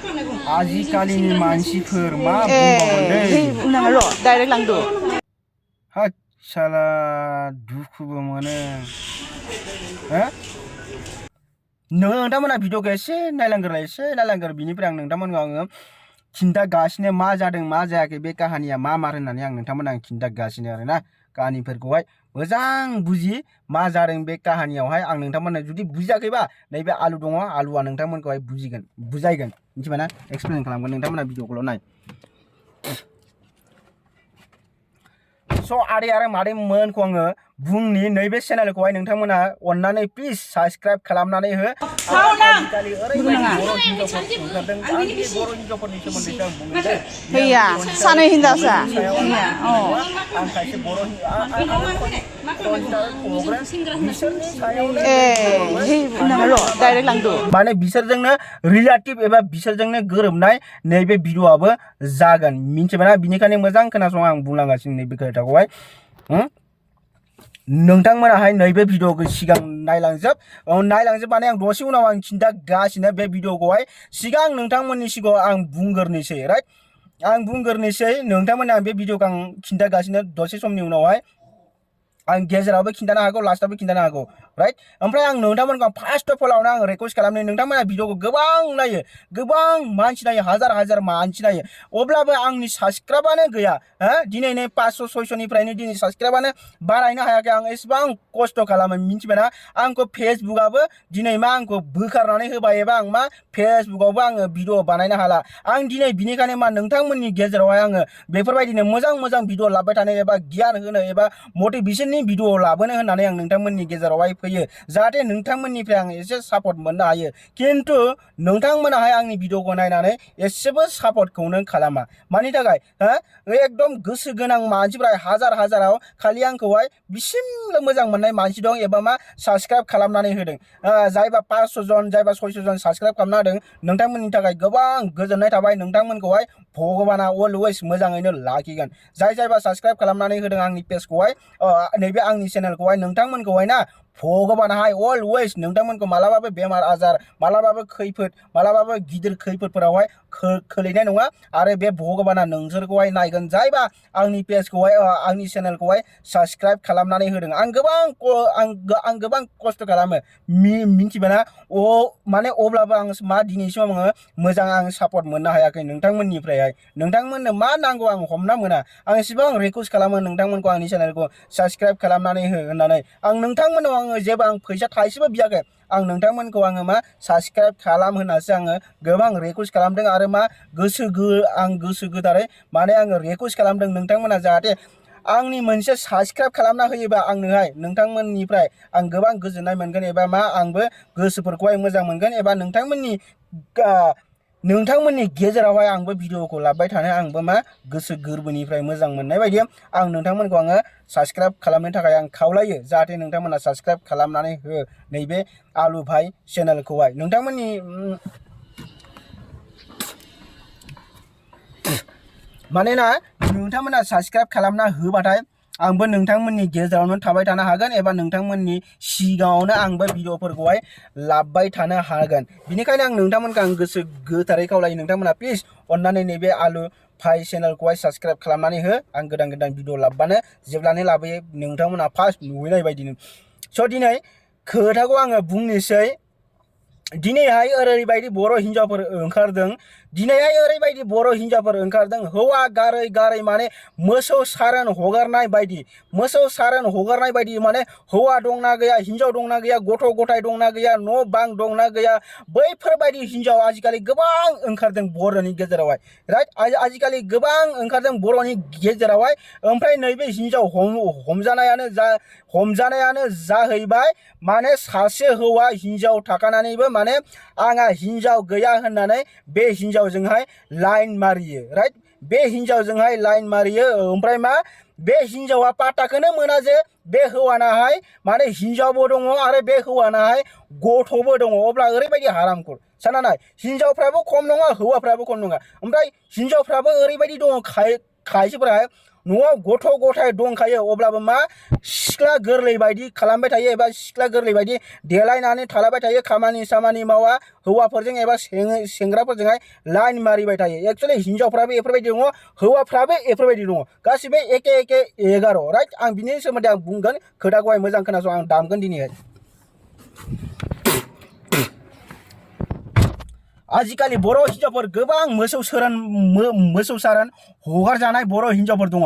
आजिखालिनि मानसिफोर मा बुंबावगोन दै बुंनाङा र' डाइरेक्ट लांदो हाट साला दुखुबो मोनो हो नोंथांमोना भिडिअखौ एसे नायलांग्रो बिनिफ्राय आं नोंथांमोनखौ आङो खिन्थागासिनो मा जादों मा जायाखै बे काहानिया मा होननानै आं नोंथांमोना खिन्थागासिनो आरोना काहानिफोरखौहाय मोजां बुजि मा जादों बे काहानियावहाय आं नोंथांमोननो जुदि बुजियाखैबा नैबे आलु दङ आलुआ नोंथांमोनखौहाय बुजायगोन मिथिबाय ना एक्सप्लेन खालामगोन नोंथांमोना भिडिअखौल' नाय स' आदै आरो मादै मोनखौ आङो बुंनि नैबे चेनेलखौहाय नोंथांमोना अननानै प्लिज साबस्क्राइब खालामनानै हो आजिखालि ओरैबायदि बर' हिन्जावफोर ओंखारदों आं बे बर' हिन्जावफोरनि सोमोन्दैसो आं बुंनो दे हैया सानै हिनजावसा आं खायसे बर' बिसोरनि सायावनो बुंनाङा र' डाइरेक्ट लांदो माने बिसोरजोंनो रिलेटिभ एबा बिसोरजोंनो गोरोबनाय नैबे भिडिअआबो जागोन मिन्थिबायना बिनिखायनो मोजां खोनासं आं बुंलांगासिनो नैबे खोथाखौहाय नोंथांमोनाहाय नैबे भिडिअखौ सिगां नायलांजोब माने आं दसे उनाव आं खिन्थागासिनो बे भिडिअखौहाय सिगां नोंथांमोननि सिगाङाव आं बुंग्रोनोसै राइट आं बुंग्रोनोसै नोंथांमोना बे भिडिअखौ आं खिन्थागासिनो दसे समनि उनावहाय आं गेजेरावबो खिन्थानो हागौ लास्टावबो खिन्थानो हागौ राइट ओमफ्राय आं नोंथांमोनखौ फार्स्ट अफ अल आं रिक्वेस्ट खालामनो नोंथांमोना भिडिअखौ गोबां नायो गोबां मानसि नायो हाजार मानसि नायो अब्लाबो आंनि साबस्क्राइबानो गैया हो दिनै नै 500-600निफ्रायनो दिनै साबस्क्राइबानो बारायनो हायाखै आं एसेबां खस्थ' खालामो मिन्थिबायना आंखौ फेसबुकआबो दिनै मा आंखौ बोखारनानै होबाय एबा आं मा फेसबुकआवबो आङो भिडिअ बानायनो हाला आं दिनै बिनिखायनो मा नोंथांमोननि गेजेरावहाय आङो बेफोरबायदिनो मोजां भिडिअ लाबाय थानो एबा गियान होनो एबा मटिभेशननि भिडिअ लाबोनो होननानै आं नोंथांमोननि गेजेरावहाय फैयो जाहाथे नोंथांमोननिफ्राय आं एसे सापर्ट मोननो हायो खिन्थु नोंथांमोनाहाय आंनि भिडिअखौ नायनानै एसेबो सापर्टखौनो खालामा मानि थाखाय एकदम गोसो गोनां मानसिफ्रा हाजाराव खालि आंखौहाय बिसिमल' मोजां मोननाय मानसि दं एबा मा साबस्क्राइब खालामनानै होदों जायबा 500 जन जायबा 600 जन साबस्क्राइब खालामना होदों नोंथांमोननि थाखाय गोबां गोजोननाय थाबाय नोंथांमोनखौहाय भगबाना अलवेज मोजाङैनो लाखिगोन जायबा साबस्क्राइब खालामनानै होदों आंनि पेजखौहाय नैबे आंनि चेनेलखौहाय नोंथांमोनखौहाय ना भगबानाहाय अलवेज नोंथांमोनखौ मालाबाबो बेमार आजार मालाबाबो खैफोद मालाबाबो गिदिर खैफोदफोरावहाय खोलैनाय नङा आरो बे भगबाना नोंसोरखौहाय नायगोन जायबा आंनि पेजखौहाय आंनि चेनेलखौहाय साबस्क्राइब खालामनानै होदों आं गोबां खस्थ' खालामो मिन्थिबायना माने अब्लाबो आं मा दिनैसिम आङो मोजां आं सापर्ट मोननो हायाखै नोंथांमोननिफ्रायहाय नोंथांमोननो मा नांगौ आं हमना मोना आं एसेबां रिक्वेस्ट खालामो नोंथांमोनखौ आंनि चेनेलखौ साबस्क्राइब खालामनानै हो होननानै आं नोंथांमोनाव आङो जेबो आं फैसा थाइसेबो बियाखै आं नोंथांमोनखौ आङो मा साबस्क्राइब खालाम होननासो आङो गोबां रिक्वेस्ट खालामदों आरो मा आं गोसो गोदारै माने आङो रिक्वेस्ट खालामदों नोंथांमोना जाहाथे आंनि मोनसे साबस्क्राइब खालामना होयोबा आंनोहाय नोंथांमोननिफ्राय आं गोबां गोजोननाय मोनगोन एबा मा आंबो गोसोफोरखौहाय मोजां मोनगोन एबा नोंथांमोननि गेजेरावहाय आंबो भिडिअखौ लाबाय थानो आंबो मा गोसो गोरबोनिफ्राय मोजां मोननाय बायदि आं नोंथांमोनखौ आङो साबस्क्राइब खालामनो थाखाय आं खावलायो जाहाथे नोंथांमोना साबस्क्राइब खालामनानै हो नैबे आलु भाई चेनेलखौहाय नोंथांमोननि मानोना नोंथांमोना साबस्क्राइब खालामना होबाथाय आंबो नोंथांमोननि गेजेरावनो थाबाय थानो हागोन एबा नोंथांमोननि सिगाङावनो आंबो भिडिअफोरखौहाय लाबबाय थानो हागोन बिनिखायनो आं नोंथांमोनखौ आं गोसो गोथारै खावलायो नोंथांमोना प्लिज अननानै नैबे आलु भाई चेनेलखौहाय साबस्क्राइब खालामनानै हो आं गोदान भिडिअ लाबबानो जेब्लानो लाबोयो नोंथांमोना फार्स्ट नुहैनाय बायदिनो स' दिनै खोथाखौ आङो बुंनोसै दिनैहाय ओरैबायदि बर' हिन्जावफोर ओंखारदों हौवा गारै माने मोसौ सारोन हगारनाय बायदि माने हौवा दंना गैया हिन्जाव दंना गैया गथ' गथाय दंना गैया न' बां दंना गैया बैफोरबायदि हिन्जाव आजिखालि गोबां ओंखारदों बर'नि गेजेरावहाय राइट आजिखालि गोबां ओंखारदों बर'नि गेजेरावहाय ओमफ्राय नैबे हिन्जाव हमजानायानो जाहैबाय माने सासे हौवा हिन्जाव थाखानानैबो माने आंहा हिन्जाव गैया होननानै बे हिन्जावजोंहाय लाइन मारियो राइट बे हिन्जावजोंहाय लाइन मारियो ओमफ्राय मा बे हिन्जावा पात्ताखौनो मोना जे बे हौवानाहाय माने हिन्जावबो दङ आरो बे हौवानाहाय गथ'बो दङ अब्ला ओरैबायदि हारामखोर साना नाय हिन्जावफ्राबो खम नङा हौवाफ्राबो खम नङा ओमफ्राय हिन्जावफ्राबो ओरैबायदि दङ खायसेफोरा न'आव गथ' गथाय दंखायो अब्लाबो मा सिख्ला गोरलै बायदि खालामबाय थायो एबा सिख्ला गोरलै बायदि देलायनानै थालाबाय थायो खामानि सामानि मावा हौवाफोरजों एबा सेंग्राफोरजोंहाय लाइन मारिबाय थायो एक्चुअलि हिनजावफ्राबो बेफोरबायदि दङ हौवाफ्राबो बेफोरबायदि दङ गासिबो एके 11 राइट आं बिनि सोमोन्दै आं बुंगोन खोथाखौहाय मोजां खोनासं आं दामगोन दिनैहाय आजिखालि बर' हिनजावफोर गोबां मोसौ सारोन हगारजानाय बर' हिनजावफोर दङ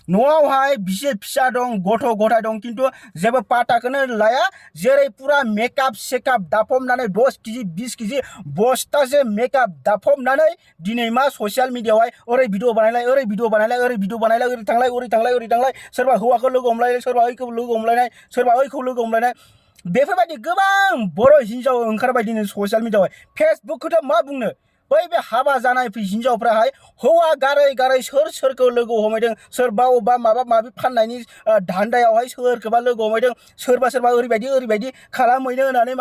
न'आवहाय बिसि फिसा दं गथ' गथाय दं खिन्थु जेबो पाताखौनो लाया जेरै पुरा मेकआप सेकआप दाफबनानै 10 केजि 20 केजि बस्थासे मेकआप दाफबनानै दिनै मा ससियेल मिडियाआवहाय ओरै भिडिअ बानायलाय ओरै भिडिअ बानायलाय ओरै भिडिअ बानायलाय ओरै थांलाय ओरै थांलाय ओरै थांलाय सोरबा हौवाखौ लोगो हमलायलाय सोरबा ओइखौ लोगो हमलायनाय सोरबा ओइखौ लोगो हमलायनाय बेफोरबायदि गोबां बर' हिनजाव ओंखारबाय दिनै ससियेल मिडियाआवहाय फेसबुकखौथ' मा बुंनो बै बे हाबा जानाय हिनजावफ्राहाय हौवा गारै गारै सोरखौ लोगो हमैदों सोरबा अबा माबा माबि फाननायनि धान्दायावहाय सोरखौबा लोगो हमैदों सोरबा ओरैबायदि खालामहैनो होननानै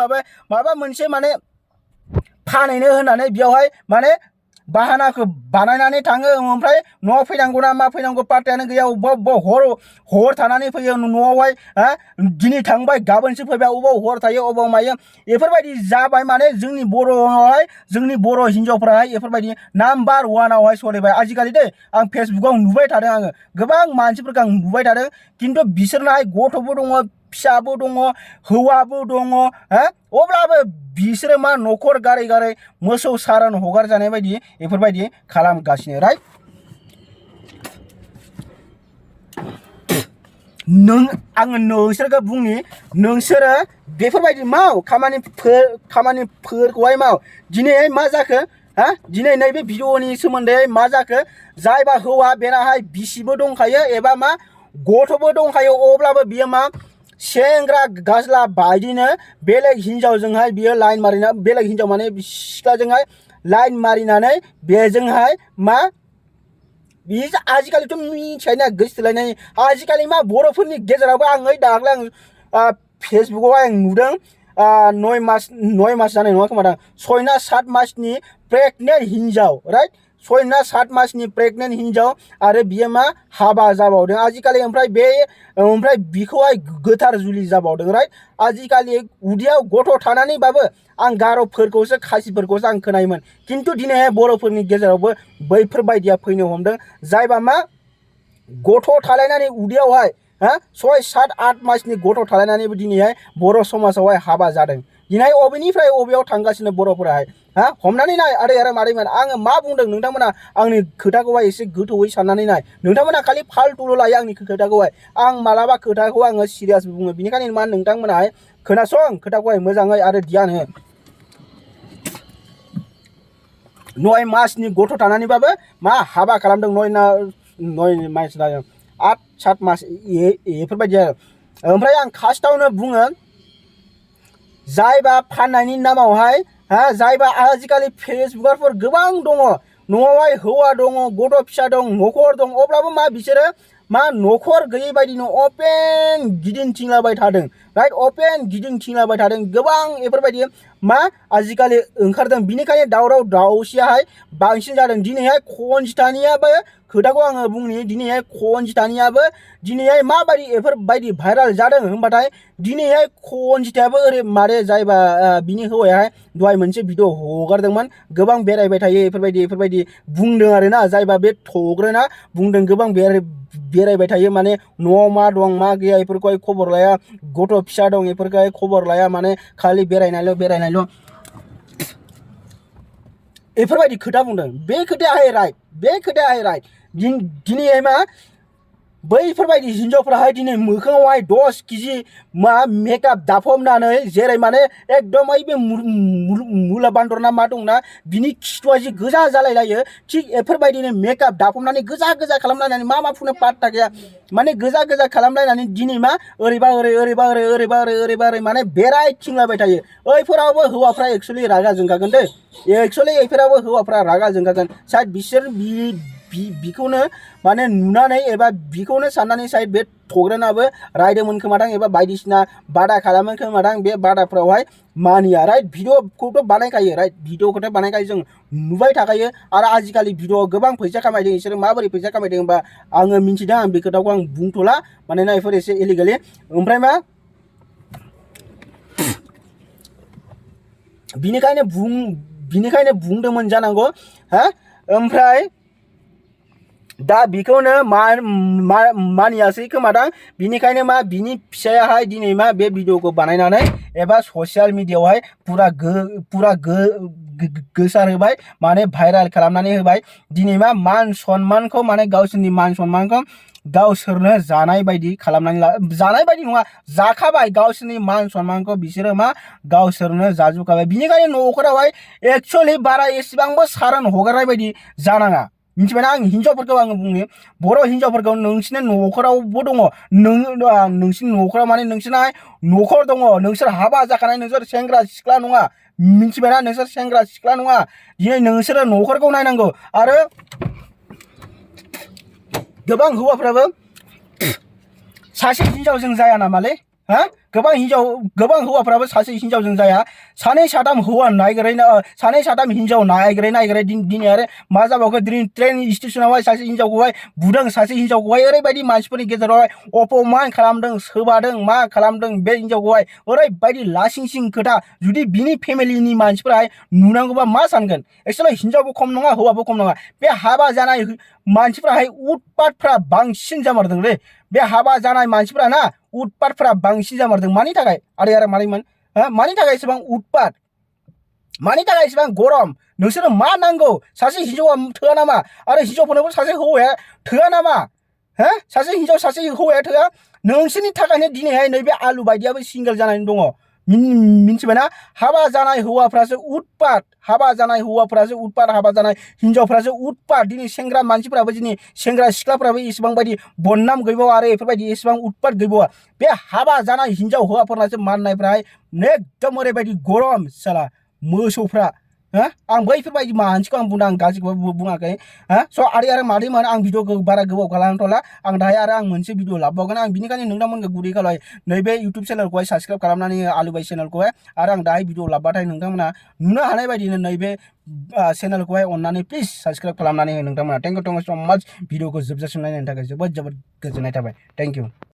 माबा मोनसे माने फानहैनो होननानै बेयावहाय माने बाहानाखौ बानायनानै थाङो ओमफ्राय न'आव फैनांगौ ना मा फैनांगौ पार्टियानो गैया अबेबा हर थानानै फैयो न'आवहाय दिनै थांबाय गाबोनसो फैबाय अबाव हर थायो अबाव मायो बेफोरबायदि जाबाय माने जोंनि बर'आवहाय जोंनि बर' हिनजावफ्राहाय बेफोरबायदि नाम्बार 1आवहाय सोलिबाय आजिखालि दै आं फेसबुकाव नुबाय थादों आङो गोबां मानसिफोरखौ आं नुबाय थादों खिन्थु बिसोरनाहाय गथ'बो दङ फिसाबो दङ हौवाबो दङ अब्लाबो बिसोरो मा न'खर गारै गारै मोसौ सारोन हगार जानाय बायदि बेफोरबायदि खालामगासिनो राइट आङो नोंसोरखौ बुंनि नोंसोरो बेफोरबायदि माव खामानिफोरखौहाय माव दिनैहाय मा जाखो दिनै नैबे भिडिअनि सोमोन्दै मा जाखो जायबा हौवा बेनाहाय बिसिबो दंखायो एबा मा गथ'बो दंखायो अब्लाबो बियो मा सेंग्रा गाज्ला बायदिनो बेलेग हिनजावजोंहाय बियो लाइन मारिना बेलेग हिनजाव माने सिख्लाजोंहाय लाइन मारिनानै बेजोंहाय मा आजिखालिथ' मिथिखायोना गोसोथोलायनाय आजिखालि मा बर'फोरनि गेजेरावबो आं दाख्लै आं फेसबुकावहाय आं नुदों 9 मास जानाय नङा खोमा दां 6 ना 7 मासनि प्रेगनेन्ट हिनजाव राइट 6 ना 7 मासनि प्रेगनेन्ट हिनजाव आरो बियो मा हाबा जाबावदों आजिखालि ओमफ्राय बिखौहाय गोथार जुलि जाबावदों राइट आजिखालि उदैयाव गथ' थानानैबाबो आं गार'फोरखौसो खासिफोरखौसो आं खोनायोमोन खिन्थु दिनैहाय बर'फोरनि गेजेरावबो बैफोरबायदिया फैनो हमदों जायबा मा गथ' थालायनानै उदैयावहाय 6 7 8 मासनि गथ' थालायनानैबो दिनैहाय बर' समाजावहाय हाबा जादों दिनै अबेनिफ्राय अबेयाव थांगासिनो बर'फोराहाय हमनानै नाय आदै आरो मादैमोन आङो मा बुंदों नोंथांमोना आंनि खोथाखौहाय एसे गोथौयै साननानै नाय नोंथांमोना खालि फाल्तुल' लायो आंनि खोथाखौहाय आं मालाबा खोथाखौ आङो सिरियास बुङो बेनिखायनो मा नोंथांमोनाहाय खोनासं खोथाखौहाय मोजाङै आरो ध्यान हो 9 मासनि गथ' थानानैबाबो मा हाबा खालामदों 9 मास 8 7 मास बेफोरबायदि आरो ओमफ्राय आं फार्स्टआवनो बुङो जायबा फाननायनि नामावहाय जायबा आजिखालि फेसबुकारफोर गोबां दङ न'आवहाय हौवा दङ गथ' फिसा दं न'खर दं अब्लाबो मा बिसोरो मा न'खर गैयै बायदिनो अपेन गिदिंथिंलाबाय थादों राइट अपेन गिदिंथिंलाबाय थादों गोबां बेफोरबायदि मा आजिखालि ओंखारदों बिनिखायनो दावराव दावसियाहाय बांसिन जादों दिनैहाय खनजितानियाबो खोथाखौ आङो बुंनि दिनैहाय खनजितानियाबो दिनैहाय माबायदि बेफोरबायदि भाइराल जादों होनबाथाय दिनैहाय खनजितायाबो ओरै मारे जायबा बिनि हौवायाहाय दहाय मोनसे भिडिअ हगारदोंमोन गोबां बेरायबाय थायो बेफोरबायदि बुंदों आरोना जायबा बे थग्रोना बुंदों गोबां बेरायबाय थायो माने न'आव मा दं मा गैया बेफोरखौहाय खबर लाया गथ' फिसा दं बेफोरखौहाय खबर लाया माने खालि बेरायनायल' बेफोरबायदि खोथा बुंदों बे खोथायाहाय राइट दिनैहाय मा बैफोरबायदि हिनजावफ्राहाय दिनै मोखाङावहाय 10 केजि मा मेकआप दाफबनानै जेरै माने एकदम ओइ बे मुला बान्दर ना मा दंना बिनि खिथुआ जि गोजा जालायलायो थिग बेफोरबायदिनो मेकआप दाफबनानै गोजा खालामलायनानै मा फुनो पात्ता गैया माने गोजा खालामलायनानै दिनै मा ओरैबा ओरै माने बेरायथिंलाबाय थायो ओइफोरावबो हौवाफ्रा एक्चुअलि रागा जोंखागोन दै एक्चुअलि बेफोरावबो हौवाफ्रा रागा जोंखागोन साइड बिखौनो माने नुनानै एबा बिखौनो साननानै साइड बे थग्रेनाबो रायदोंमोन खोमादां एबा बायदिसिना बादा खालामो खोमादां बे बादाफ्रावहाय मानिया राइट भिडिअखौथ' बानायखायो राइट भिडिअखौथ' बानायखायो जों नुबाय थाखायो आरो आजिखालि भिडिअ गोबां फैसा खामायदों बिसोरो माबोरै फैसा खामायदों होनबा आङो मिन्थिदों आं बे खोथाखौ आं बुंथ'ला मानोना बेफोर एसे इलिगेलि ओमफ्राय मा बिनिखायनो बुंदोंमोन जानांगौ हा ओमफ्राय दा बेखौनो मानियासै खोमादां बिनिखायनो मा बिनि फिसायाहाय दिनै मा बे भिडिअखौ बानायनानै एबा ससियेल मिडियायावहाय पुरा गोसार होबाय माने भाइराल खालामनानै होबाय दिनै मा मान सन्मानखौ माने गावसोरनि मान सन्मानखौ गावसोरनो जानाय बायदि खालामनानै जानाय बायदि नङा जाखाबाय गावसोरनि मान सन्मानखौ बिसोरो मा गावसोरनो जाजोबखाबाय बिनिखायनो न'खरावहाय एक्चुअलि बारा एसेबांबो सारोन हगारनाय बायदि जानाङा मिथिबायना आं हिनजावफोरखौ आङो बुङो बर' हिनजावफोरखौ नोंसिनि न'खरावबो दङ नोंसिनि न'खराव माने नोंसिनाहाय न'खर दङ नोंसोर हाबा जाखानाय नोंसोर सेंग्रा सिख्ला नङा मिथिबायना नोंसोर सेंग्रा सिख्ला नङा दिनै नोंसोरो न'खरखौ नायनांगौ आरो गोबां हौवाफ्राबो सासे हिनजावजों जाया नामालै हा गोबां हौवाफ्राबो सासे हिनजावजों जाया सानै साथाम हौवा सानै साथाम हिनजाव नायग्रै दिनै आरो मा जाबावखो दिनै ट्रेन स्टेशनावहाय सासे हिनजावखौहाय बुदों सासे हिनजावखौहाय ओरैबायदि मानसिफोरनि गेजेरावहाय अपमान खालामदों सोबादों मा खालामदों बे हिनजावखौहाय ओरैबायदि लासिंसिं खोथा जुदि बिनि फेमिलिनि मानसिफोराहाय नुनांगौबा मा सानगोन एक्चुअलि हिनजावबो खम नङा हौवाबो खम नङा बे हाबा जानाय मानसिफोराहाय उत्पातफ्रा बांसिन जामारदोंलै बे हाबा जानाय मानसिफोरा ना उत्पातफ्रा बांसिन जामारदों मानि थाखाय आरो मारैमोन मानि थाखाय एसेबां उत्पात मानि थाखाय एसेबां गरम नोंसोरो मा नांगौ सासे हिनजावा थोआ नामा आरो हिनजावफोरनोबो सासे हौवाया थोआ नामा सासे हिनजाव सासे हौवाया थोआ नोंसोरनि थाखायनो दिनैहाय नैबे आलु बायदियाबो सिंगेल जानानै दङ मिन्थिबायना हाबा जानाय हौवाफ्रासो उत्पात हाबा जानाय हौवाफ्रासो उत्पात हाबा जानाय हिनजावफ्रासो उत्पात दिनै सेंग्रा मानसिफ्राबो दिनै सेंग्रा सिख्लाफ्राबो एसेबां बायदि बदनाम गैबावा आरो बेफोरबायदि एसेबां उत्पात गैबावा बे हाबा जानाय हिनजाव हौवाफोरनासो माननायफ्राहाय एकदम ओरैबायदि गरम साला मोसौफ्रा आं बैफोरबायदि मानसिखौ आं बुंदों आं गाज्रिखौबो बुङाखै स' आरो मादैमोन आं भिडिअखौ बारा गोबाव खालामथ'ला आं दाहाय आरो आं मोनसे भिडिअ लाबावगोन आं बिनिखायनो नोंथांमोनखौ गुरै खालाय नैबे इउटुब चेनेलखौहाय साबसक्राइब खालामनानै आलु बाय चेनेलखौहाय आरो आं दाहाय भिडिअ लाबाथाय नोंथांमोना नुनो हानाय बायदिनो नैबे चेनेलखौहाय अननानै प्लिज साबसक्राइब खालामनानै हो नोंथांमोना थेंक इउ स' माच भिडिअखौ जोबजासिम नायनायनि थाखाय जोबोद गोजोननाय थाबाय थेंक इउ